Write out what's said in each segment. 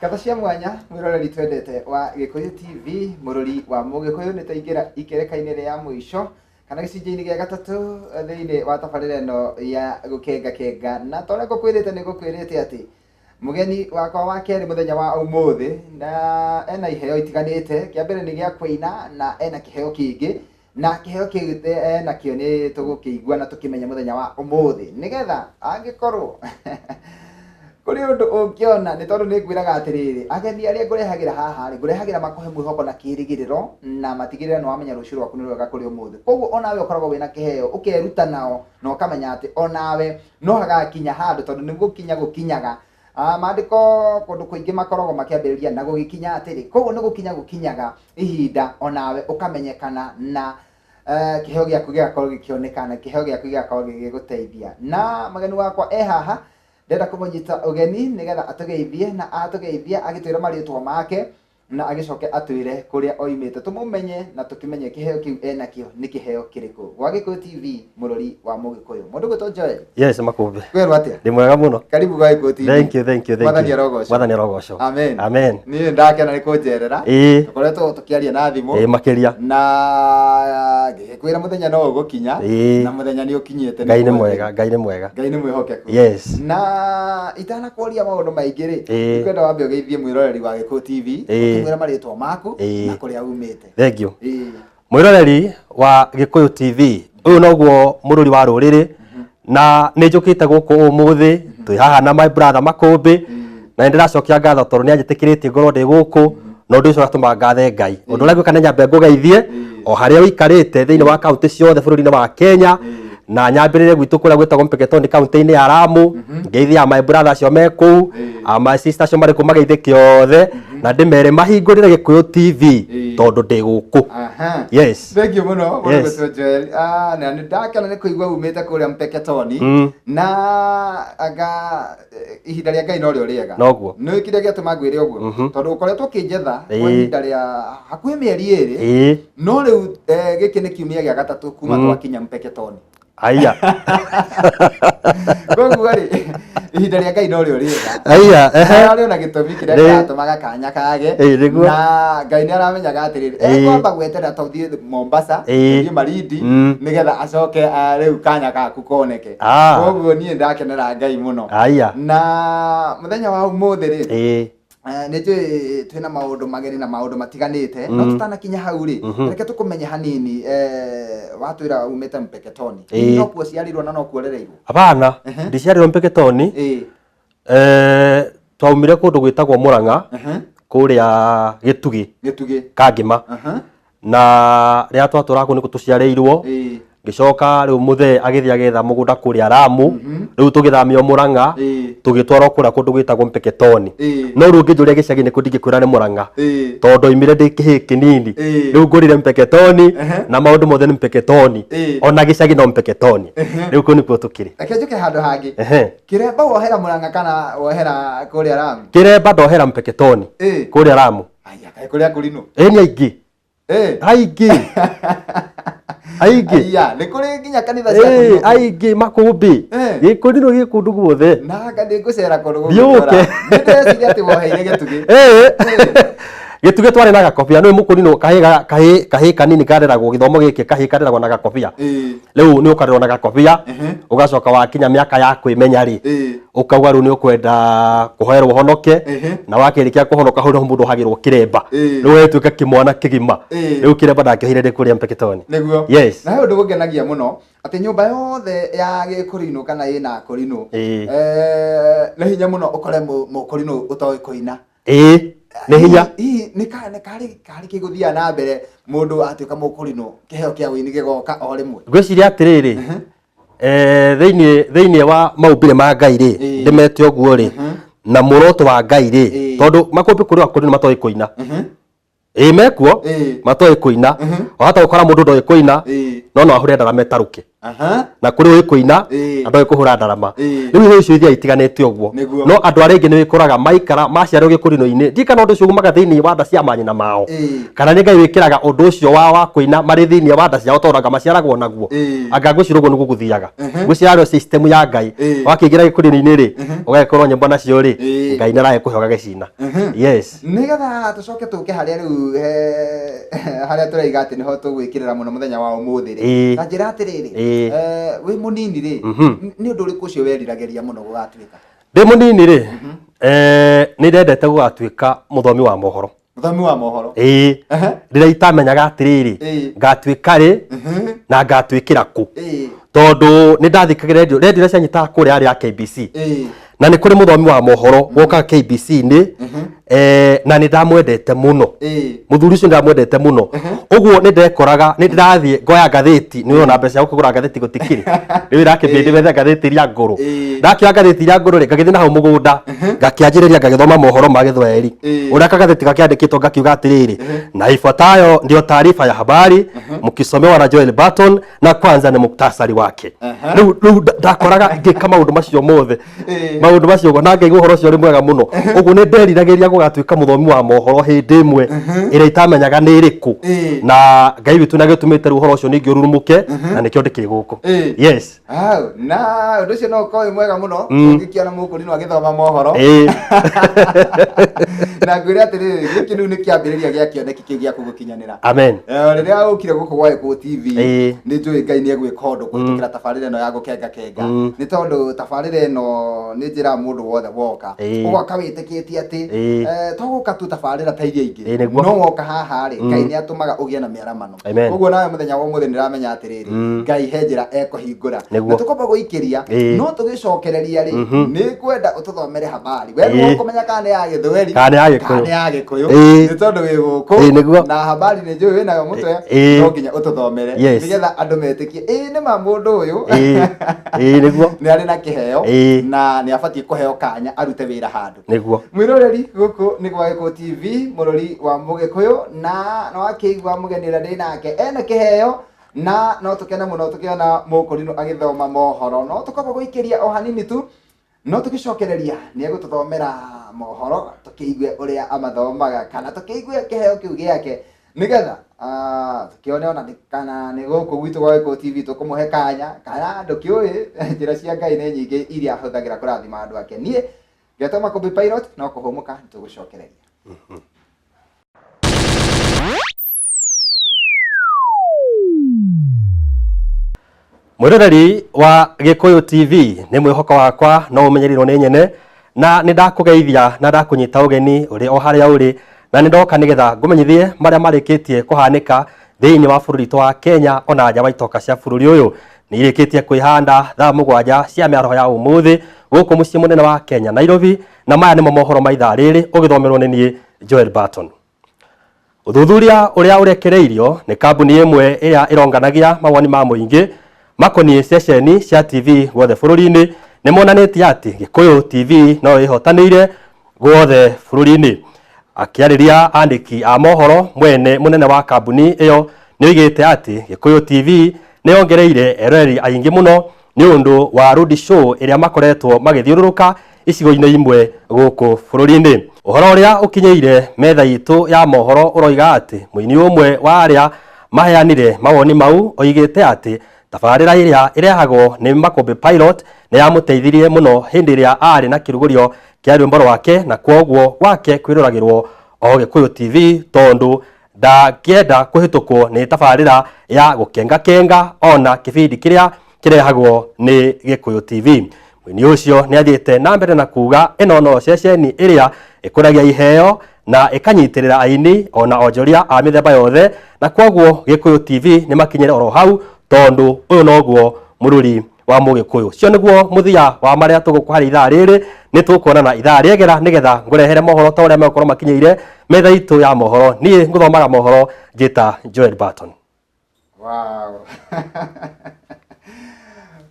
Ngatho cia mwanya mwĩroreri twendete wa Gĩkũyũ TV, mũrori wa Mũgĩkũyũ, nĩ twaingĩra ikereka-inĩ rĩa mũico kana gĩcunjĩ-inĩ gĩa gatatũ thĩinĩ wa tabarĩra ĩno ya gũkengakenga, na ta ũrĩa ngũkwĩrĩte nĩ ngũkwĩrĩte atĩ mũgeni wakwa wa kerĩ mũthenya wa ũmũthĩ na ena iheo itiganĩte. Kĩa mbere nĩ gĩa kũina na ena kĩheo kĩngĩ, na kĩheo kĩu enakĩo nĩ tũgũkĩigua na tũkĩmenye mũthenya wa ũmũthĩ, nĩgetha angĩkorwo kũrĩ ũndũ ũngĩona, nĩ tondũ nĩ ngwĩraga atĩrĩrĩ, ageni arĩa ngũrehagĩra haha rĩ, ngũrehagĩra makũhe mwĩhoko na kĩrĩgĩrĩro, na matigĩrĩre nĩ wamenya rũciũ rwaku nĩ rwega kũrĩ ũmũthĩ. Koguo onawe ũkoragwo wĩna kĩheo, ũkeruta nao na ũkamenya atĩ onawe no hagakinya handũ, tondũ nĩ gũkinya gũkinyaga. Maandĩko kũndũ kũingĩ makoragwo makĩambĩrĩria na gũgĩkinya atĩrĩ. Koguo nĩ gũkinya gũkinyaga ihinda onawe ũkamenyekana na kĩheo gĩaku gĩgakorwo gĩkĩonekana, kĩheo gĩaku gĩgakorwo gĩgĩgũteithia. Na mũgeni wakwa e haha, ndĩrenda kũmũnyita ũgeni nĩgetha atũgeithie, na atũgeithia agĩtwĩra marĩtwa make na agĩcoke atwĩre kũrĩa oimĩte, tũmũmenye na tũkĩmenye kĩheo kĩu enakĩo nĩ kĩheo kĩrĩkũ. Gwa Gĩkũyũ TV, mũrori wa Mũgĩkũyũ, mũndũ gwĩtwo Joel. Yes, Makũmbĩ. Kwĩrwo atĩa? Ndĩ mwega mũno. Karibu gwa Gĩkũyũ TV. Thank you, thank you, thank you. Mwathani arogocwo. Mwathani arogocwo. Amen. Amen. Niĩ ndakena nĩ kũnjerera. Tũkoretwo tũkĩaria na thimũ. Ĩĩ, makĩria. Na ngĩkwĩra mũthenya no ũgũkinya. Na mũthenya nĩ ũkinyĩte. Ngai nĩ mwega, Ngai nĩ mwega. Ngai nĩ mwĩhokeku. Yes. Na itanakũria maũndũ maingĩ rĩ, ngwenda wambe ũgeithie mwĩroreri wa Gĩkũyũ TV, ũkĩmwĩra marĩtwa maku na kũrĩa umĩte. Thank you. Mwĩroreri wa Gĩkũyũ TV, ũyũ noguo mũrũri wa rũrĩrĩ, na nĩ njũkĩte gũkũ ũmũthĩ, twĩ haha na my brother Makũmbĩ, na nĩ ndĩracokia ngatho tondũ nĩ anjĩtĩkĩrĩtie ngorwo ndĩ gũkũ, na ũndũ ũcio ũgatũma ngathe Ngai. Ũndũ ũrĩa ngwĩka nĩ nyambe ngũgeithie o harĩa ũikarĩte thĩinĩ wa kaũntĩ ciothe bũrũri-inĩ wa Kenya, na nyambĩrĩre gwitũ kũrĩa gwĩtagwo Mpeketoni kaũntĩ-inĩ ya Lamu, ngeithie a my brother acio me kũu, a my sister acio marĩ kũu mageithĩke othe, na ndĩmere mahingũrĩre Gĩkũyũ TV tondũ ndĩ gũkũ. Yes. Thank you mũno mũndũ gwĩtwo Joel. Na nĩ ndakena nĩ kũigua umĩte kũrĩa Mpeketoni. Na anga ihinda rĩa Ngai norĩo rĩega. Noguo. Nĩ kĩrĩa gĩatũma ngwĩre ũguo, tondũ ũkoretwo ũkĩnjetha kwa ihinda rĩa hakuhĩ mĩeri 2, no rĩu gĩkĩ nĩ kiumia gĩa gatatũ kuma twakinya Mpeketoni. Aya. Koguo rĩ, ihinda rĩa Ngai norĩo rĩega. Aya, ehe. Harĩ ona gĩtũmi kĩrĩa kĩratũmaga kanya kage. Ĩĩ, nĩguo. Na Ngai nĩ aramenyaga atĩrĩrĩ, ekwamba gweterera ta ũthiĩ Mombasa, ũthiĩ Malindi, nĩgetha acoke rĩu kanya gaku koneke. Koguo niĩ ndakenera Ngai mũno. Aya. Na mũthenya wa ũmũthĩ rĩ, nĩ njũĩ twĩna maũndũ mageni na maũndũ matiganĩte, no tũtanakinya hau rĩ, reke tũkũmenye hanini. Watwĩra umĩte Mpeketoni. Hihi no kuo ciarirwo na no kuo ũrereirwo? Hapana, ndiciarirwo Mpeketoni. Twaumire kũndũ gwĩtagwo Mũrang'a, kũrĩa Gĩtugĩ. Gĩtugĩ. Kangĩma. Na rĩrĩa twatũraga kũu nĩkuo tũciarĩirwo. Ngĩcoka rĩu mũthee agĩthiĩ agĩetha mũgũnda kũrĩa Lamu, rĩu tũgĩthamio Mũrang'a, tũgĩtwarwo kũrĩa kũndũ gwĩtagwo Mpeketoni. No rĩu ũngĩnjũria gĩcagi nĩkũ ndingĩkwĩra nĩ Mũrang'a, tondũ ndoimire ndĩ kĩhĩĩ kĩnini. Rĩu ngũrire Mpeketoni, na maũndũ mothe nĩ Mpeketoni, ona gĩcagi no Mpeketoni. Rĩu kũu nĩkuo tũkĩrĩ. Reke njũke handũ hangĩ. Kĩremba wohera Mũrang'a kana wohera kũrĩa Lamu? Kĩremba ndohera Mpeketoni, kũrĩa Lamu. Aya, kaĩ kũrĩa kũrinũ? Ĩĩ, nĩ aingĩ. Aingĩ. Aingĩ. Aya, nĩ kũrĩ nginya kanitha cia kũrinũ. Aingĩ Makũmbĩ. Gĩkũrinũ gĩ kũndũ guothe. Na anga nĩ ngũcera kũndũ gũkũ. Thiũke. Nĩ ndĩreciria atĩ woheire Gĩtugĩ. Gĩtugĩ twarĩ na gakobia, nĩ mũkũrinũ kahĩĩ kanini kareragwo gĩthomo gĩkĩ, kahĩĩ kareragwo na gakobia. Rĩu nĩ ũkarerwo na gakobia, ũgacoka wakinya mĩaka ya kwĩmenya rĩ, ũkauga rĩu nĩ ũkwenda kũhoerwo ũhonoke, na wakĩrĩkia kũhonoka hau nĩho mũndũ ohagĩrwo kĩremba. Rĩu ũgatuĩka kĩmwana kĩgima. Rĩu kĩremba ndakĩohire ndĩ kũrĩa Mpeketoni. Nĩguo. Yes. Na he ũndũ ũngenagia mũno, atĩ nyũmba yothe ya gĩkũrinũ kana ĩna akũrinũ, nĩ hinya mũno ũkore mũkũrinũ ũtoĩ kũina. Ĩĩ, nĩ hinya. Hihi nĩ karĩ karĩ kĩ gũthiaga na mbere mũndũ atuĩka mũkũrinũ, kĩheo kĩa ũini gĩgoka o rĩmwe? Ngwĩciria atĩrĩrĩ, thĩinĩ wa maumbĩre ma Ngai rĩ, ndĩmete ũguo rĩ, na muoroto wa Ngai rĩ, tondũ Makũmbĩ kũrĩ akũrinũ matoĩ kũina. Ĩĩ, mekuo, matoĩ kũina. Wahota gũkora mũndũ ndoĩ kũina, no no ahũre ndarama ĩtarũke. Na kũrĩ ũĩ kũina, na ndoĩ kũhũra ndarama. Rĩu iheo icio ithiaga itiganĩte ũguo. No andũ arĩa aingĩ nĩ wĩkoraga maikara maciarwo gĩkũrinũ-inĩ, ndiũĩ kana ũndũ ũcio umaga thĩinĩ wa nda cia manyina mao, kana nĩ Ngai wĩkĩraga ũndũ ũcio wa kũina marĩ thĩinĩ wa nda ciao, tondũ anga maciaragwo naguo. Anga ngwĩciria ũguo nĩguo gũthiaga. Ngwĩciria arĩ system ya Ngai. Wakĩingĩra gĩkũrinũ-inĩ rĩ, ũgagĩkorwo nyĩmbo nacio rĩ, Ngai nĩ aragĩkũhe ũgagĩcina. Yes. Nĩgetha tũcoke tũke harĩa rĩu harĩa tũraiga atĩ nĩho tũgwĩkĩrĩra mũno mũthenya wa ũmũthĩ rĩ, ta njĩra atĩrĩrĩ, wĩ mũnini rĩ, nĩ ũndũ ũrĩkũ ũcio weriragĩria mũno gũgatuĩka? Ndĩ mũnini rĩ, nĩ ndendete gũgatuĩka mũthomi wa mohoro. Mũthomi wa mohoro. Ĩĩ. Rĩrĩa itamenyaga atĩrĩrĩ, ngatuĩka rĩ na ngatuĩkĩra kũ, tondũ nĩ ndathikagĩra redio, redio iria cianyitaga kũrĩa yarĩ ya KBC. Na nĩ kũrĩ mũthomi wa mohoro wokaga KBC-inĩ, na nĩ ndamwendete mũno. Mũthuri ũcio nĩ ndamwendete mũno, ũguo nĩ ndekoraga nĩ ndĩrathiĩ ngoya ngathĩti, nĩ ũrona mbeca cia gũkĩgũra ngathĩti gũtikĩrĩ, rĩu irakĩmbia ndĩmethe ngathĩti iria ngũrũ. Ndakĩoya ngathĩti iria ngũrũ rĩ, ngagĩthiĩ na hau mũgũnda, ngakĩanjĩrĩria ngagĩthoma mohoro ma Gĩthwaĩri ũrĩa kagathĩti gakĩandĩkĩtwo, ngakiuga atĩrĩrĩ, "Na ifuatayo ndio taarifa ya habari mkisomewa na Joel Barton, na kwanza ni muktasari wake." Rĩu ndakoraga ngĩka maũndũ macio mothe, maũndũ macio ũguo, na ngaigua ũhoro ũcio ũrĩ mwega mũno. Ũguo nĩ nderiragĩria gũgatuĩka mũthomi wa mohoro hĩndĩ ĩmwe ĩrĩa itamenyaga nĩ ĩrĩkũ, na Ngai witũ nĩ agĩtũmĩte rĩu ũhoro ũcio ningĩ ũrurumũke, na nĩkĩo ndĩkĩrĩ gũkũ. Yes. Au, na ũndũ ũcio no ũkorwo wĩ mwega mũno ũngĩkĩona mũkũrinũ agĩthoma mohoro. Na ngwĩre atĩrĩrĩ, gĩkĩ rĩu nĩ kĩambĩrĩria gĩa kĩoneki kĩu gĩaku gũkinyanĩra. Amen. Rĩrĩa ũkire gũkũ gwa Gĩkũyũ TV, nĩ njũĩ Ngai nĩ egwĩka ũndũ kũhĩtũkĩra tabarĩra ĩno ya gũkenga kenga, nĩ tondũ tabarĩra ĩno nĩ njĩraga mũndũ wothe woka, ũgoka wĩtĩkĩtie atĩ to gũka tu tabarĩra ta iria ingĩ, no woka haha rĩ, Ngai nĩ atũmaga ũgĩe na mĩaramano. Amen. Koguo nawe mũthenya wa ũmũthĩ nĩramenya atĩrĩrĩ, Ngai he njĩra ekũhingũra. Nĩguo. Na tũkwamba gũikĩria, no tũgĩcokereria rĩ, nĩ ngwenda ũtũthomere habari. We nĩwe ũkũmenya kana nĩ ya Gĩthweri Kana nĩ ya Gĩkũyũ. kana nĩ ya Gĩkũyũ. Nĩ tondũ wĩ gũkũ, Nĩguo. na habari nĩ njũĩ wĩnayo mũtwe, no nginya ũtũthomere nĩgetha andũ metĩkie ĩĩ nĩ ma mũndũ ũyũ Ĩĩ nĩguo. nĩ arĩ na kĩheo, na nĩ abatiĩ kũheo kanya arute wĩra handũ. Nĩguo. Mwĩroreri, gũkũ nĩ gwa Gĩkũyũ TV, mũrori wa mũgĩkũyũ, na nĩ wakĩigua mũgeni ũrĩa ndĩ nake ena kĩheo, na no tũkene mũno tũkĩona mũkũrinũ agĩthoma mohoro. No tũkwamba gũikĩria o hanini tu, no tũgĩcokereria nĩ egũtũthomera mohoro, tũkĩigue ũrĩa amathomaga, kana tũkĩigue kĩheo kĩu gĩake, nĩgetha tũkĩone ona kana nĩ gũkũ gwitũ gwa Gĩkũyũ TV tũkũmũhe kanya, kana ndũkĩũĩ njĩra cia Ngai nĩ nyingĩ iria ahũthagĩra kũrathima andũ ake. Niĩ ngetwo Makũmbĩ Pilot, no kũhũmũka nĩtũgũcokereria. Mwĩroreri wa Gĩkũyũ TV, nĩ mwĩhoko wakwa no ũmenyerirwo nĩ nyene, na nĩ ndakũgeithia na ndakũnyita ũgeni ũrĩ o harĩa ũrĩ, na nĩ ndoka nĩgetha ngũmenyithie marĩa marĩkĩtie kũhanĩka thĩinĩ wa bũrũri witũ wa Kenya ona nja wa itoka cia bũrũri ũyũ. Nĩ irĩkĩtie kwĩhanda thaa 7 cia mĩaraho ya ũmũthĩ gũkũ mũciĩ mũnene wa Kenya Nairobi, na maya nĩmo mohoro ma ithaa rĩrĩ ũgĩthomerwo nĩ niĩ Joel Barton. Ũthuthuria ũrĩa ũrekereirio nĩ kambuni ĩmwe ĩrĩa ĩronganagia mawoni ma mũingĩ makoniĩ ceceni cia TV guothe bũrũri-inĩ nĩ monanĩtie atĩ Gĩkũyũ TV no ĩhotanĩire guothe bũrũri-inĩ. Akĩarĩria andĩki a mohoro, mwene mũnene wa kambuni ĩyo nĩ oigĩte atĩ Gĩkũyũ TV nĩ yongereire eroreri aingĩ mũno nĩ ũndũ wa road show ĩrĩa makoretwo magĩthiũrũrũka icigo-inĩ imwe gũkũ bũrũri-inĩ. Ũhoro ũrĩa ũkinyĩire metha itũ ya mohoro ũroiga atĩ mũini ũmwe wa arĩa maheanire mawoni mau oigĩte atĩ tabarĩra ĩrĩa ĩrehagwo nĩ Makũmbĩ Pilot nĩ yamũteithirie mũno hĩndĩ ĩrĩa arĩ na kĩrugũrio kĩa rwĩmbo rwake, na kwoguo gwake kwĩroragĩrwo o Gĩkũyũ TV tondũ ndangĩenda kũhĩtũkwo nĩ tabarĩra ya gũkengakenga ona kĩbindi kĩrĩa kĩrehagwo nĩ Gĩkũyũ TV. Mũini ũcio nĩ athiĩte na mbere na kuga ĩno no ceceni ĩrĩa ĩkũragia iheo na ĩkanyitĩrĩra aini ona onjoria a mĩthemba yothe, na kwoguo Gĩkũyũ TV nĩ makinyĩre oro hau tondũ ũyũ noguo mũruri wa mũgĩkũyũ. Cio nĩguo mũthia wa marĩa tũgũkũhe ithaa rĩrĩ, nĩ tũkuonana ithaa rĩegera nĩgetha ngũrehere mohoro ta ũrĩa megũkorwo makinyĩire metha itũ ya mohoro. Niĩ ngũthomaga mohoro njĩta Joel Barton. Wow.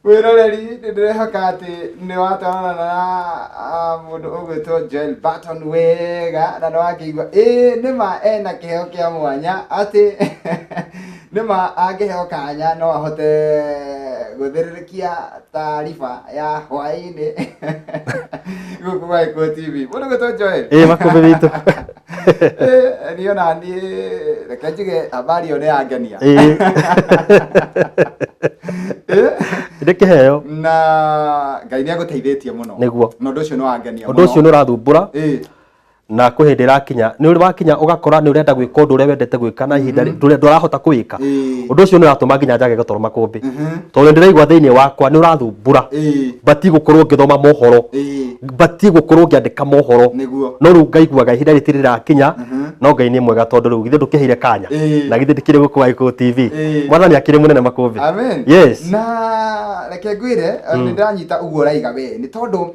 Mwĩroreri, nĩ ndĩrehoka atĩ nĩ watwarana na mũndũ ũgwĩtwo Joel Barton wega, na nĩ wakĩigua ĩĩ nĩ ma ena kĩheo kĩa mwanya, atĩ nĩ ma angĩheo kanya no ahote Gũthĩrĩrĩkia taariba ya hwaĩ-inĩ gũkũ gwa Gĩkũyũ TV. Mũndũ gwĩtwo Joel. Ĩĩ Makũmbĩ witũ. Niĩ ona niĩ reke njuge habari ĩyo nĩ yangenia. Ĩĩ. Nĩ kĩheo. Na Ngai nĩ agũteithĩtie mũno. Nĩguo. Na ũndũ ũcio nĩ wangenia mũno. Ũndũ ũcio nĩ ũrathumbũra. Ĩĩ. Na kwĩ hĩndĩ ĩrakinya nĩ ũrĩ wakinya ũgakora nĩ ũrenda gwĩka ũndũ ũrĩa wendete gwĩka na ihinda ndũrahota kũwĩka. Ũndũ ũcio nĩ ũratũma nginya njage gũtoro Makũmbĩ, tondũ nĩ ndĩraigua thĩinĩ wakwa nĩ ũrathumbũra. Batiĩ gũkorwo ngĩthoma mohoro, batiĩ gũkorwo ngĩandĩka mohoro, no rĩu ngaiguaga ihinda rĩtirĩ rĩrakinya. No Ngai nĩ mwega, tondũ rĩu githĩ ndũkĩheire kanya, na githĩ ndikĩrĩ gũkũ wa Gĩkũyũ TV. Mwathani akĩrĩ mũnene, Makũmbĩ. Amen. Yes. Na reke ngwĩre, nĩ ndĩranyita ũguo ũraiga we, nĩ tondũ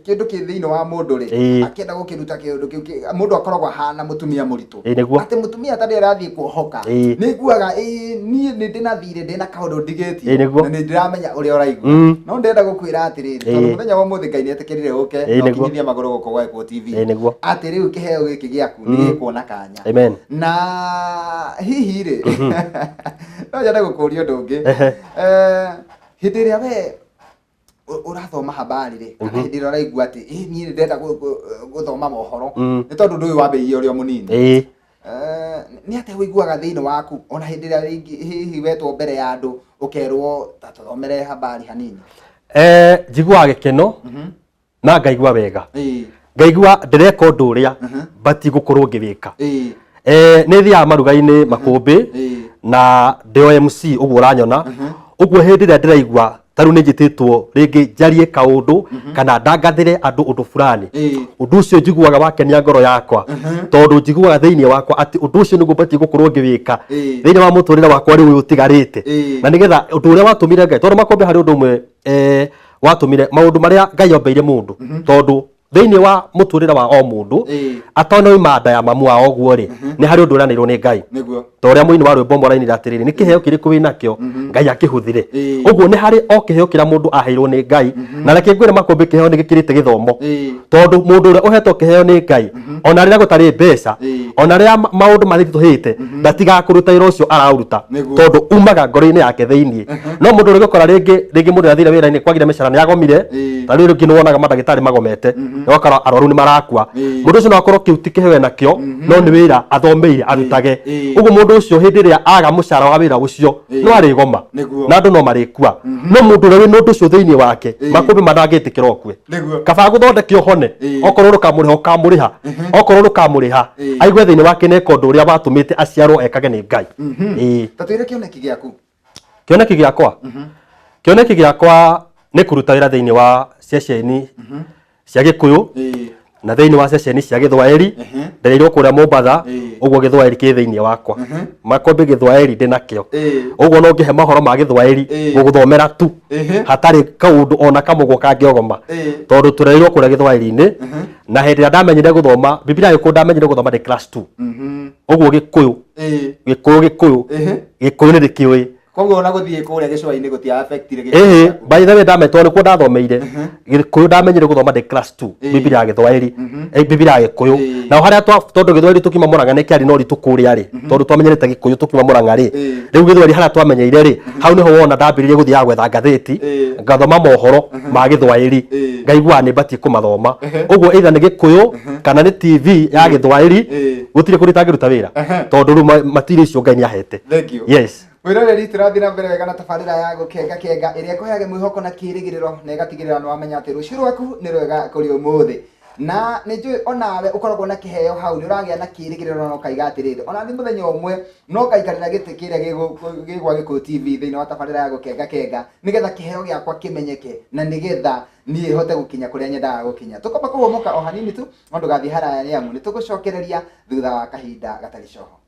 kĩndũ kĩ thĩinĩ wa mũndũ rĩ, akĩenda gũkĩruta kĩũndũ kĩu, mũndũ akoragwo ahana mũtumia mũritũ. Ĩĩ nĩguo. Atĩ mũtumia tarĩ arathiĩ kuohoka, nĩ iguaga niĩ nĩ ndĩna thirĩ, ndĩna kaũndũ ndigĩtie. Ĩĩ nĩguo. Na nĩ ndĩramenya ũrĩa ũraigua. No ndĩrenda gũkwĩra atĩrĩrĩ, tondũ mũthenya wa ũmũthĩ Ngai nĩ etĩkĩrire ũke na nĩguo. ũkinyithie magũrũ gũkũ gwa Gĩkũyũ TV, Ĩĩ nĩguo. atĩ rĩu kĩheo gĩkĩ gĩaku nĩ gĩkuona kanya. Amen. Na hihi rĩ, no nyende gũkũria ũndũ ũngĩ. Hĩndĩ ĩrĩa we ũrathoma habari rĩ, kana hĩndĩ ĩrĩa ũraigua atĩ ĩ niĩ nĩ ndĩrenda gũthoma mohoro, nĩ tondũ ũndũ ũyũ wambĩrĩirie ũrĩ o mũnini, nĩ atĩa ũiguaga thĩinĩ waku, ona hĩndĩ ĩrĩa rĩngĩ hihi wetwo mbere ya andũ ũkerwo ta tũthomere habari hanini? Njiguaga gĩkeno na ngaigua wega, ngaigua ndĩreka ũndũ ũrĩa batiĩ gũkorwo ngĩwĩka. Nĩ thiaga maruga-inĩ, Makũmbĩ, na ndĩ o MC ũguo ũranyona ũguo. Hĩndĩ ĩrĩa ndĩraigua ta rĩu nĩ njĩtĩtwo rĩngĩ njarie kaũndũ kana ndangathĩre andũ ũndũ fulani, ũndũ ũcio njiguaga wakenia ngoro yakwa, tondũ njiguaga thĩinĩ wakwa atĩ ũndũ ũcio nĩguo batiĩ gũkorwo ngĩwĩka thĩinĩ wa mũtũrĩre wakwa rĩu ũyũ ũtigarĩte, na nĩgetha ũndũ ũrĩa watũmire Ngai, tondũ Makũmbĩ harĩ ũndũ ũmwe watũmire maũndũ marĩa Ngai ombeire mũndũ, tondũ thĩinĩ wa mũtũrĩre wa o mũndũ atanoima nda ya mamu wao ũguo rĩ, nĩ harĩ ũndũ ũranĩirwo nĩ Ngai, ta ũrĩa mũini wa rwĩmbo ũmwe arainire atĩrĩrĩ, nĩ kĩheo kĩrĩkũ wĩ nakĩo Ngai akĩhũthĩre. Ũguo nĩ harĩ o kĩheo kĩrĩa mũndũ aheirwo nĩ Ngai. Na reke ngwĩre, Makũmbĩ, kĩheo nĩ gĩkĩrĩte gĩthomo, tondũ mũndũ ũrĩa ũhetwo kĩheo nĩ Ngai, ona rĩrĩa gũtarĩ mbeca, ona rĩrĩa maũndũ maritũhĩte, ndatigaga kũruta wĩra ũcio araũruta, tondũ umaga ngoro-inĩ yake thĩinĩ. No mũndũ ũrĩa ũgĩkora rĩngĩ rĩngĩ mũndũ nĩathire wĩra-inĩ, kwagire mĩcara, nĩ agomire, ta rĩu rĩngĩ nĩ wonaga mandagĩtarĩ magomete, nĩ wakora arwaru nĩ marakua. Mũndũ ũcio no akorwo kĩu ti kĩheo enakĩo, no nĩ wĩra athomeire arutage. Ũguo mũndũ ũcio hĩndĩ ĩrĩa aga mũcara wa wĩra ũcio, no arĩgoma, na andũ no marĩkua. No mũndũ ũrĩa wĩna ũndũ ũcio thĩinĩ wake, Makũmbĩ, mandangĩtĩkĩra ũkue. Kaba gũthondeke ũhone, okorwo ndũkamũrĩha ũkamũrĩha, okorwo ndũkamũrĩha, aigue thĩinĩ wake nĩeka ũndũ ũrĩa watũmĩte aciarwo ekage nĩ Ngai. Ĩĩ. Ta twĩre kĩoneki gĩaku. Kĩoneki gĩakwa, kĩoneki gĩakwa nĩ kũruta wĩra thĩinĩ wa ceceni cia Gĩkũyũ na thĩinĩ wa ceceni cia Gĩthwaĩri. Ndereirwo kũrĩa Mombatha, ũguo Gĩthwaĩri kĩ thĩinĩ wakwa. Makũmbĩ, Gĩthwaĩri ndĩ nakĩo. Ũguo no ngĩhe mohoro ma Gĩthwaĩri, gũgũthomera tu hatarĩ kaũndũ ona kamũgwo kangĩogoma, tondũ tũrereirwo kũrĩa Gĩthwaĩri-inĩ. Na hĩndĩ ĩrĩa ndamenyire gũthoma Biblia Gĩkũyũ, ndamenyire gũthoma ndĩ class 2. Ũguo Gĩkũyũ, Gĩkũyũ, Gĩkũyũ, Gĩkũyũ nĩ ndĩkĩũĩ. Koguo ona gũthiĩ kũrĩa gĩcũa-inĩ gũtia affectire gĩkũyũ Ĩhĩ. gĩaku? By the way, ndametwo nĩkuo ndathomeire Gĩkũyũ. Ndamenyire gũthoma ndĩ class 2 Biblia ya Gĩthwaĩri, Biblia ya Gĩkũyũ. Nao harĩa tondũ Gĩthwaĩri tũkiuma Mũrang'a nĩ kĩarĩ na ũritũ kũrĩa rĩ, tondũ twamenyerete Gĩkũyũ tũkiuma Mũrang'a rĩ, rĩu Gĩthwaĩri harĩa twamenyeire rĩ, hau nĩho wona ndambĩrĩirie gũthiaga gwetha ngathĩti, ngathoma mohoro ma Gĩthwaĩri, ngaiguaga nĩ batiĩ kũmathoma. Ũguo either nĩ Gĩkũyũ kana nĩ TV ya Gĩthwaĩri, gũtirĩ kũndũ itangĩruta wĩra, tondũ rĩu material icio Ngai nĩ ahete. Thank you. Yes. Mwĩroreri, tũrathiĩ na mbere wega na tabarĩra ya Gũkenga Kenga, ĩrĩa ĩkũheage mwĩhoko na kĩĩrĩgĩrĩro na ĩgatigĩrĩra nĩ wamenya atĩ rũciũ rwaku nĩ rwega kũrĩ ũmũthĩ. Na nĩ njũĩ onawe ũkoragwo na kĩheo hau, nĩ ũragĩa na kĩĩrĩgĩrĩro na ũkaiga atĩrĩrĩ, ona niĩ mũthenya ũmwe no ngaikarĩra gĩtĩ kĩrĩa gĩ gwa Gĩkũyũ TV thĩinĩ wa tabarĩra ya Gũkenga Kenga, nĩgetha kĩheo gĩakwa kĩmenyeke na nĩgetha niĩ hote gũkinya kũrĩa nyendaga gũkinya. Tũkwamba kũhũmũka o hanini tu, no ndũgathiĩ haraya, nĩ amu nĩ tũgũcokereria thutha wa kahinda gatarĩ coho.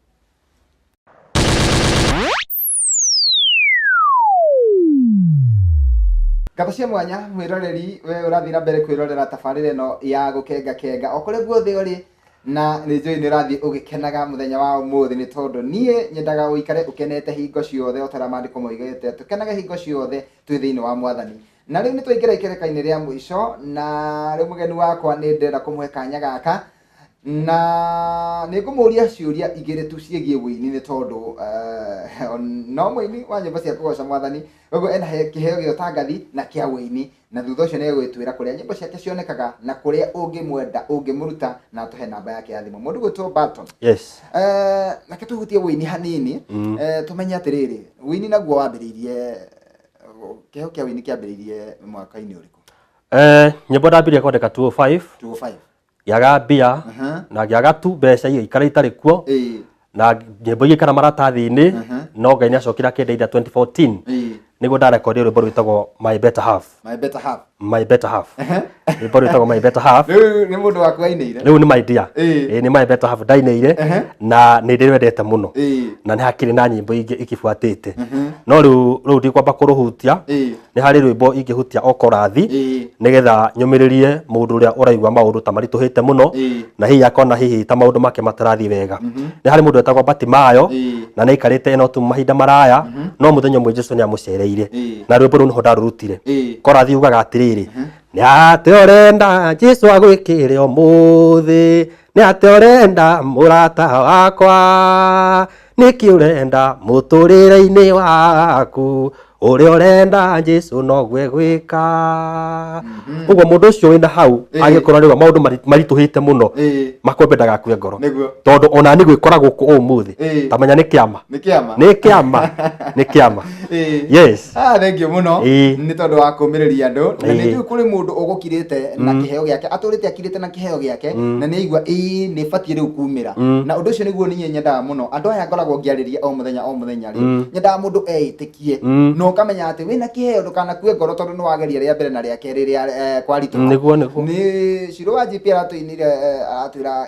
Ngatho cia mwanya, mwĩroreri, we ũrathiĩ na mbere kwĩrorera tabarĩra ĩno ya Gũkenga Kenga o kũrĩa guothe ũrĩ, na nĩ njũĩ nĩ ũrathiĩ ũgĩkenaga mũthenya wa ũmũthĩ, nĩ tondũ niĩ nyendaga ũikare ũkenete hingo ciothe, o ta ũrĩa maandĩko moigĩte, tũkenage hingo ciothe twĩ thĩinĩ wa Mwathani. Na rĩu nĩ twaingĩra ikereka-inĩ rĩa mũico, na rĩu mũgeni wakwa nĩ ndĩrenda kũmũhe kanya gaka. Na nĩ ngũmũria ciũria igĩrĩ tu ciĩgiĩ wũini nĩ tondũ no mũini wa nyĩmbo cia kũgoca mwathani, koguo ena kĩheo gĩa ũtangathi na kĩa wũini, na thutha ũcio nĩ egũgĩtwĩra kũrĩa nyĩmbo ciake cionekaga na kũrĩa ũngĩmwenda ũngĩmũruta, na atũhe namba yake ya thimũ. Mũndũ gwĩtwo Barton, Yes. Reke tũhutie wũini hanini, tũmenye atĩrĩrĩ, wũini naguo wambĩrĩirie, kĩheo kĩa wũini kĩambĩrĩirie mwaka-inĩ ũrĩkũ? Nyĩmbo ndambirie kwandĩka 205. 205. Ngĩaga mbia na ngĩaga tu mbeca igĩikara itarĩ kuo, na nyĩmbo igĩikara maratathi-inĩ, no Ngai nĩacokire akĩndeithia 2014, nĩguo ndarekondi rwĩmbo rwĩtagwo My Better Half. My Better Half. My Better Half, rwĩmbo rwĩtagwo My Better Half. Rĩu nĩ mũndũ waku ainĩire? Rĩu nĩ my dear. Ĩĩ, nĩ My Better Half ndainĩire, na nĩ ndĩrwendete mũno, na nĩ hakĩrĩ na nyĩmbo ingĩ ikibuatĩte, no rĩu ndikwamba kũrũhutia. Nĩ harĩ rwĩmbo ingĩhutia o korathi, nĩgetha nyũmĩrĩrie mũndũ ũrĩa ũraigua maũndũ ta maritũhĩte mũno, na hihi akona hihi ta maũndũ make matarathiĩ wega. Nĩ harĩ mũndũ wetagwo Batimayo, na nĩ aikarĩte ĩno tu mahinda maraya, no mũthenya ũmwe Jesũ nĩ amũcereire, na rwĩmbo rũu nĩho ndarũrutire. Korathi ugaga atĩrĩrĩ: nĩ atĩ ũrenda Jesũ agwĩkĩre ũmũthĩ, nĩ atĩ ũrenda mũrata wakwa, nĩkĩ ũrenda mũtũrĩre-inĩ waku, ũrĩa ũrenda Jesũ noguo egwĩka. Ũguo mũndũ ũcio wĩna hau, angĩkorwo rĩu maũndũ maritũhĩte mũno, makombe ndagakue ngoro, tondũ ona nĩ gwĩkora gũkũ ũmũthĩ, tamenya nĩ kĩama. Nĩ kĩama. Nĩ kĩama, nĩ kĩama. Yes. Ah, thank you mũno nĩ tondũ wa kũmĩrĩria andũ, na nĩ njũĩ kũrĩ mũndũ ũgũkirĩte na kĩheo gĩake, atũrĩte akirĩte na kĩheo gĩake, na nĩ aigua ĩĩ nĩ batiĩ rĩu kumĩra, na ũndũ ũcio nĩguo niĩ nyendaga mũno. Andũ aya ngoragwo ngĩarĩria o mũthenya o mũthenya rĩ, nyendaga mũndũ eĩtĩkie na ũkamenya atĩ wĩna kĩheo, ndũkanakue ngoro tondũ nĩ wageria rĩa mbere na rĩa kerĩ rĩa kwaritũha. Nĩguo. Nĩ Shiro wa GP aratũinire, aratwĩra,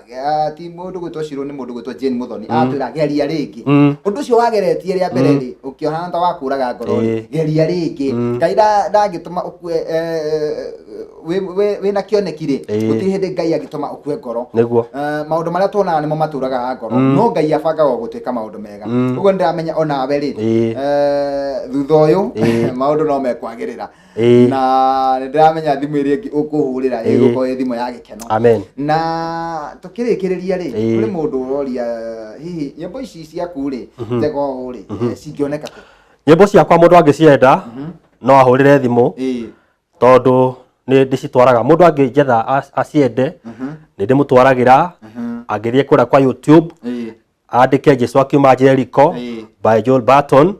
ti mũndũ gwĩtwo Shiro, nĩ mũndũ gwĩtwo Jane Muthoni, aratwĩra geria rĩngĩ. Ũndũ ũcio wageretie rĩa mbere rĩ, ũkĩohana ta wakũraga ngoro rĩ, geria rĩngĩ. Ngai ndangĩtũma ũkue, wĩna kĩoneki rĩ, gũtirĩ hĩndĩ Ngai angĩtũma ũkue ngoro. Maũndũ marĩa tuonaga nĩmo matũraga ngoro, no Ngai abangaga gũtuĩka maũndũ mega. Ũguo nĩndĩramenya onawe rĩ, thutha ũyũ maũndũ no mekwagĩrĩra, na nĩndĩramenya thimũ ĩrĩa ĩngĩ ũkũhũrĩra ĩgũkorwo ĩ thimũ ya gĩkeno. Amen. Na tũkĩrĩkĩrĩria rĩ, kũrĩ mũndũ ũroria hihi nyĩmbo ici ciaku rĩ, njega ũũ rĩ, cingĩoneka kũ? Nyĩmbo ciakwa mũndũ angĩcienda no ahũrĩre thimũ, tondũ nĩ ndĩcitwaraga. Mũndũ angĩnjetha aciende, nĩ ndĩmũtwaragĩra. Angĩthiĩ kũrĩa kwa YouTube, andĩke Jesu Akiuma Jericho by Joel Barton,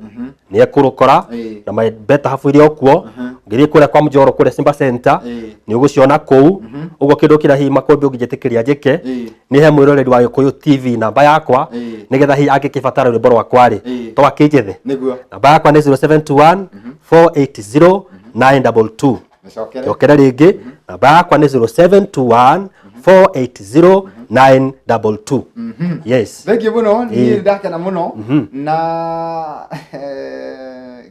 nĩ ekũrũkora, na My Better Half iria okuo. Ngĩthiĩ kũrĩa kwa Mjoro, kũrĩa Simba Center, nĩ ũgũciona kũu. Ũguo kĩndũ kĩrĩa hihi makũmbĩ ũngĩnjĩtĩkĩria njĩke, nĩ he mwĩroreri wa Gĩkũyũ TV namba yakwa, nĩgetha hihi angĩkĩbatara rwĩmbo rwakwa rĩ, to akĩnjethe. Namba yakwa nĩ 0721 480 922. Mĩcokere. Njokere rĩngĩ, namba yakwa nĩ 0721 480 922. Yes. Thank you mũno, niĩ ndakena mũno, na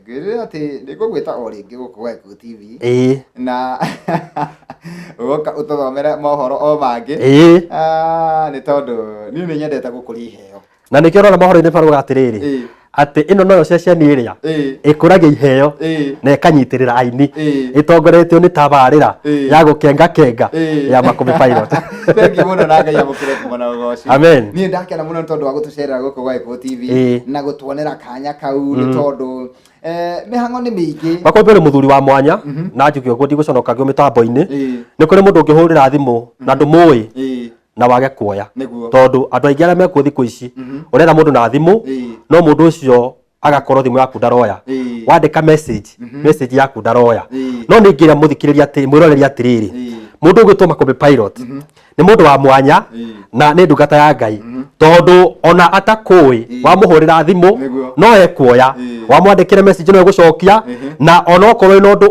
ngwĩrĩre atĩ nĩ ngũgwĩta o rĩngĩ gũkũ gwa Gĩkũyũ TV, na ũgoka ũtũthomere mohoro o mangĩ. Ah, nĩ tondũ niĩ nĩ nyendete gũkũria iheo. Na nĩkĩo ũrona mohoro-inĩ barũga atĩrĩrĩ, atĩ ĩno noyo ceceni ĩrĩa ĩkũragia iheo na ĩkanyitĩrĩra aini, ĩtongoretio nĩ tabarĩra ya gũkenga kenga ya Makũmbĩ Pilot. Thank you mũno, na Ngai amũkĩre kuma na ũgoci. Amen. Niĩ ndakena mũno nĩ tondũ wa gũtũcerera gũkũ gwa Gĩkũyũ TV, na gũtuonera kanya kau, nĩ tondũ mĩhang'o nĩ mĩingĩ. Makũmbĩ ũrĩ mũthuri wa mwanya, na njuge ũguo ndigũconoka ngĩo mĩtambo-inĩ. Nĩ kũrĩ mũndũ ũngĩhũrĩra thimũ na ndũmũĩ na wage kuoya, tondũ andũ aingĩ arĩa mekuo thikũ ici, ũretha mũndũ na thimũ, no mũndũ ũcio agakorwo thimũ yaku ndaroya, wandĩka message, message yaku ndaroya. No nĩ ingĩra mũthikĩrĩria atĩ mwĩroreri atĩrĩrĩ, mũndũ ũgwĩtwo Makũmbĩ Pilot nĩ mũndũ wa mwanya, na nĩ ndungata ya Ngai, tondũ ona atakũĩ wamũhũrĩra thimũ no ekuoya, wamwandĩkĩra message no egũcokia, na onokorwo ĩna ũndũ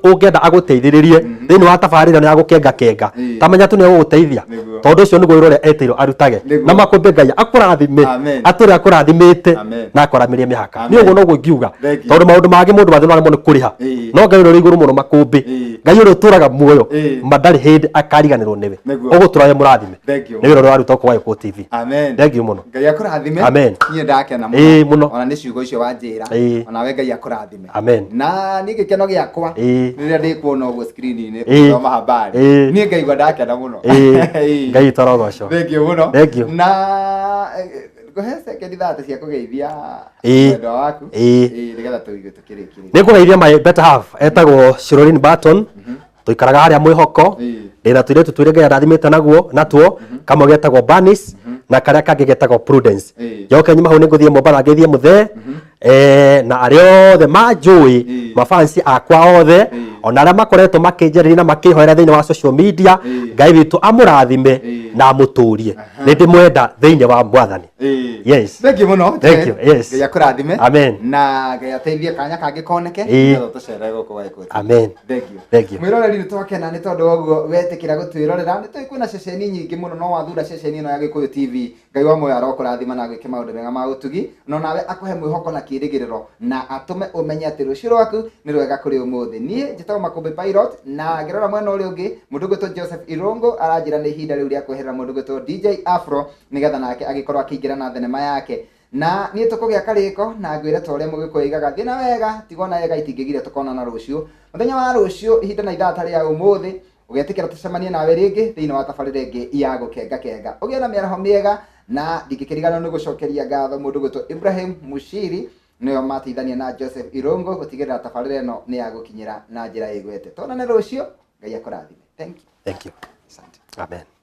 ũngĩenda agũteithĩrĩrie thĩinĩ wa tabarĩra ĩno ya gũkenga kenga, tamenya tu nĩ egũgũteithia, tondũ ũcio nĩguo wĩra ũrĩa etĩirwo arutage. Na Makũmbĩ, Ngai akũrathime, atũre akũrathimĩte, na akwaramĩrie mĩhaka. Nĩ ũguo noguo ingiuga, tondũ maũndũ mangĩ mũndũ wa thĩ no aremwo nĩ kũrĩha, no Ngai ũrĩa ũrĩ igũrũ mũno, Makũmbĩ, Ngai ũrĩa ũtũraga muoyo, ma ndarĩ hĩndĩ akariganĩrwo nĩwe. Ũguo. ũgũtũra wĩ mũrathime. Thank you. Nĩ wĩra ũrĩa waruta gũkũ wa Gĩkũyũ TV. Amen. Thank you mũno. Ngai akũrathime. Amen. Niĩ ndakena Ĩĩ, mũno. Ona nĩ ciugo icio wanjĩra. Ĩĩ. Ona we Ngai akũrathime. Amen. Na niĩ gĩkeno gĩakwa Ĩĩ. rĩrĩa ndĩkuona ũguo screen-inĩ Ĩĩ. ũgĩthoma habari. Ĩĩ. Niĩ ngaigua ndakena mũno. Ĩĩ. Ĩĩ. Ngai witũ arogocwo. Thank you mũno. Thank you. Na ngũhe sekendi 30 cia kũgeithia Ĩĩ. mwendwa waku. Ĩĩ. Ĩĩ, nĩgetha tũigue tũkĩrĩkĩrĩria. Nĩ ngũgeithia my better half etagwo Shirolin Barton, tũikaraga harĩa mwĩhoko. Ĩĩ. Ndĩna tũirĩtu twĩrĩ Ngai andathimĩte naguo natuo, kamwe getagwo Bernice na karĩa kangĩ getagwo Prudence. Ĩĩ. Njoke nyuma hau nĩ ngũthiĩ Mombatha ngeithie mũthee, na arĩa othe manjũĩ, Ĩĩ. mafansi akwa othe, Ĩĩ. ona arĩa makoretwo makĩnjarĩria na makĩhoera thĩinĩ wa social media. Ĩĩ. Ngai witũ amũrathime Ĩĩ. na amũtũrie. Nĩ ndĩmwenda thĩinĩ wa Mwathani. Ĩĩ. Yes. Thank you mũno. Thank you, yes. Ngai akũrathime. Amen. Na Ngai ateithie kanya kangĩ koneke. Ĩĩ. Nĩgetha tũcere gũkũ wa Gĩkũyũ TV. Amen. Thank you. Thank you. Mwĩroreri nĩ twakena nĩ tondũ wa ũguo wetĩkĩra gũtwĩrorera. Nĩ tũĩ kwĩna ceceni nyingĩ mũno no wathura ceceni ĩno ya Gĩkũyũ TV. Ngai wa muoyo arokũrathima na agwĩke maũndũ mega ma ũtugi, no nawe akũhe mwĩhoko na kĩĩrĩgĩrĩro na atũme ũmenye atĩ rũciũ rwaku nĩ rwega kũrĩ ũmũthĩ. Niĩ njĩtagwo Makũmbĩ Pilot, na ngĩrora mwena ũrĩa ũngĩ mũndũ ũgwĩtwo Joseph Irũngũ aranjĩra nĩ ihinda rĩu rĩa kweherera mũndũ ũgwĩtwo DJ Afro nĩgetha nake agĩkorwo akĩingĩra na thenema yake. Na niĩ tũkũgĩa karĩko na ngwĩre ta ũrĩa mũgĩkũyũ oigaga, thiĩ na wega tigwo na wega itingĩgiria tũkonana rũciũ. Mũthenya wa rũciũ ihinda na ithaa ta rĩa ũmũthĩ ũgetĩkĩra tũcemanie nawe rĩngĩ thĩinĩ wa tabarĩra ĩngĩ ya gũkenga kenga. Ũgĩe na mĩaraho mĩega, na ndingĩkĩriganĩrwo nĩ gũcokeria ngatho mũndũ ũgwĩtwo Ibrahim Mushiri, nĩo mateithania na Joseph Irũngũ gũtigĩrĩra tabarĩra ĩno nĩ yagũkinyĩra na njĩra ĩgwete. Tuonane rũciũ, Ngai akũrathime. Thank you. Thank you. Asante. Amen.